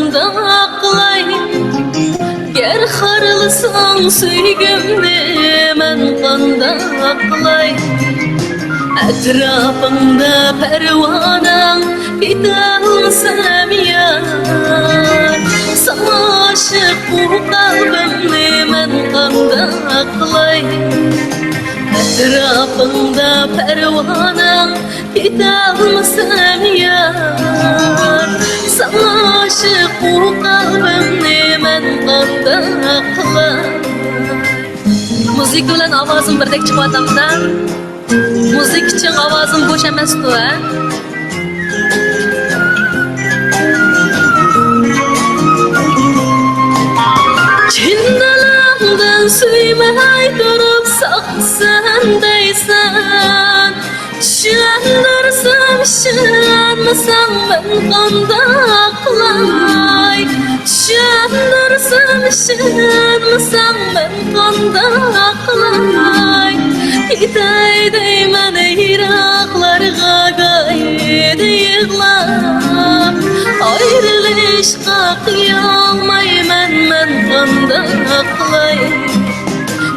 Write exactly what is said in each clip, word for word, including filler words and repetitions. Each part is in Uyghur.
قانداق قىلاي؟ گەر خارلىساڭ سۆيگۈمنى، مەن قانداق قىلاي؟ ئەتراپىڭدا پەرۋانەڭ، كېتەلمىسەم يار، ساڭا ئاشىق بۇ قەلبىمنى مەن قانداق قىلاي؟ ئەتراپىڭدا پەرۋانەڭ، كېتەلمىسەم يار، ساڭا ئاشىق بۇ قەلبىمنى مەن قانداق قىلاي؟ مۇزىكا بىلەن ئاۋازىم بىردەك چىقىۋاتامدا؟ مۇزىكا چىڭ، ئاۋازىم بوش ئەمەستۇ، ھە؟ چىن دىلىڭدىن سۆيمەي تۇرۇپ ساقسەن دەيسەن. چۈشەندۈرسەم ئىشەنمىسەڭ مەن قانداق قىلاي؟ چۈشەندۈرسەم ئىشەنمىسەڭ مەن قانداق قىلاي؟ كېتەي دەيمەن يىراقلارغا گاھىدا يىغلاپ، ئايرىلىشقا قىيالمايمەن مەن قانداق قىلاي؟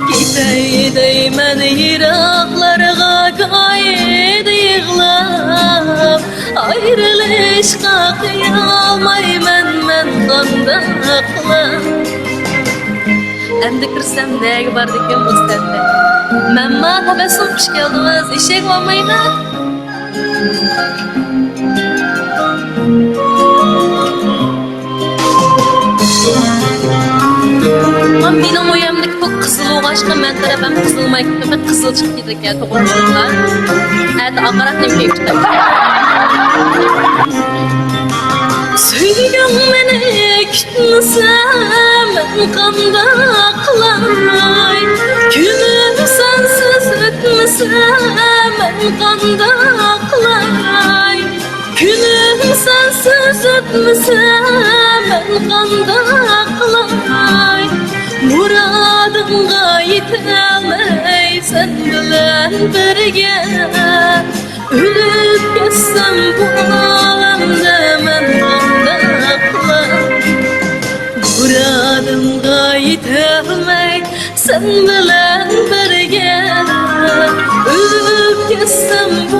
كېتەي دەيمەن يىراقلارغا گاھىدا يىغلاپ، ئايرىلىشقا قىيالمايمەن مەن قانداق قىلاي؟ ئەمدى كىرسەم نەگە بارىدىكىن بۇ سەندە؟ مەمما، تەبەسسۇم، خۇش كەلدىڭىز. ئېشەك بولمايمەن. مانا مېنىڭ ئۆيۈمدىكى بۇ قىزىل ئوغاچقا مەن قاراپ ھەم قىزىلماي كېتىپ، قىزىل چىقىپ كېتىدىكەن، توغرا چىقىدىغان. ئەتە ئاقاراق نېمە كىيىپ چىقاي؟ سۆيگۈڭ مېنى كۈتمىسە، مەن قانداق قىلاي؟ كۈنۈم سەنسىز ئۆتمىسە، مەن قانداق قىلاي؟ كۈنۈم سەنسىز ئۆتمىسە، مەن قانداق قىلاي؟ مۇرادىمغا يېتەلمەي سەن بىلەن بىرگە، ئۆلۈپ كەتسەم بۇ ئالەمدە مەن قانداق قىلاي؟ مۇرادىمغا يېتەلمەي سەن بىلەن بىرگە، ئۆلۈپ كەتسەم بۇ